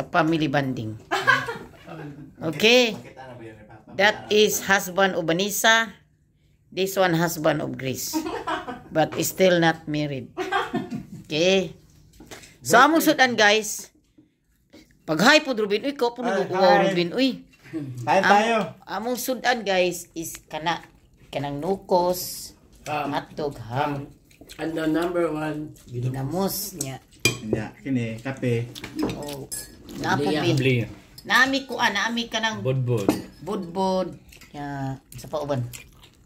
Family bonding. Okay. Makita na ba yun ni Papa? That is husband of Vanessa. This one husband of Grace. But is still not married. Okay. So among sudan, guys. Pag hi po, Rubin, uy ko po Hi, nag-uwaw hi. Rubin, uy. Kain tayo. Among sudan, guys, is kana kanang nukos, hotdog, ham, And the number one, ginamos niya. Nya, kini, kape. Oh, napo bin. Bli. Naami ko ah, naami kanang Bodbod. Budbod. Ya, sa pauban.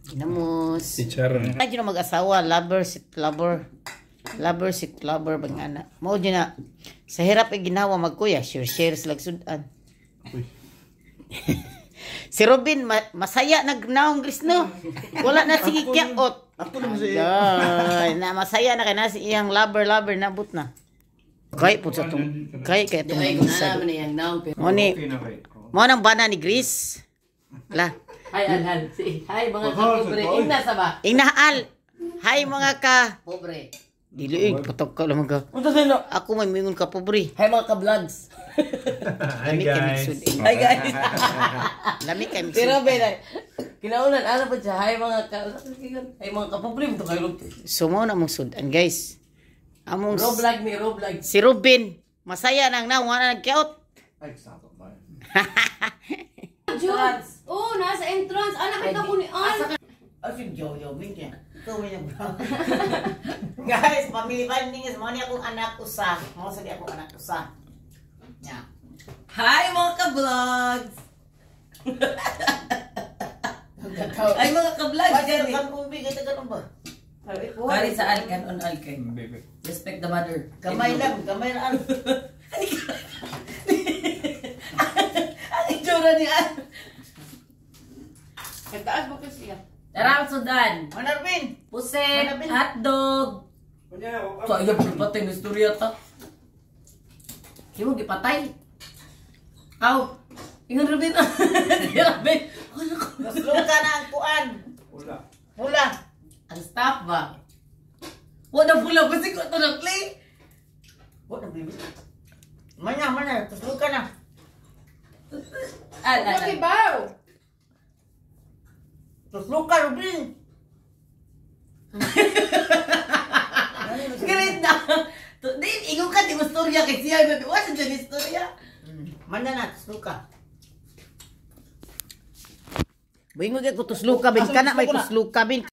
Ginamos. Si Charon. Ay, na mag-asawa, lover sit lover. Lover sit lover bang ana. Mao jud na sa hirap ay ginawa magkuya, share share sila sudan. Uy. Si Robin masaya nagnaong Gris no. Wala na sige kiyaot. Ako naman siya. Ay, na masaya na kay na si iyang lover lover nabot na. Kay po sa tong kay kay tong Ay, kung nalaman na yung naong pero. Mo ni mo nang bana ni Gris. La. Hi, Alhal. Si, hi, mga kapobre. Ingna sa ba? Ingnaal. Hi mga ka. Pobre. Dili eh, patok ka lang ka. Unsa sino? Ako may mingon ka pobre. Hi, mga ka-vlogs. Hi Lami kay guys. migsud. Hi, guys. Lami kay migsud. Pero ben, kinaunan ano pa siya? Hi, mga ka Hi, mga kapobre mo to kayo. So mo na mong sudan, guys. Among Ro vlog mi, ro vlog. Si Ruben, masaya nang na wala nagkiot. Ay, sakto ba? Jude! Oh, nasa entrance. Anak kita ko ni Al. Oh, si Jojo, bigyan. Ikaw may nag. Guys, family bonding is mo ni akong anak usa. Mo sa di akong anak usa. Ya. Hi, mga ka-vlogs. Ay, mga ka-vlogs gani. Kan ubi kay tagalog ba? Kari sa al kan on al kay. Respect the mother. Gamay lang, gamay lang. Ang itsura ni Al. Kataas mo kasi siya. Tara, ang sudan. Manarbin. Puset, Manabin. hotdog. Sa iya patay ng istorya ta. Di mo gipatay. Aw. Ingon Ruben. Si Ruben. Ano ko? Nasluka na ang kuan. Wala. Pula. Ang staff ba? Wala pula kasi ko ito na play. What na baby? Mana mana, tusluka na. Al, al, al. Baw! Tusluka, Rubin. Galit na. Di, ingon ka, di mo istorya kay siya. Wala siya dyan istorya. Mana na, tusluka. Buingon kay ko tusluka bin kana may tusluka bin.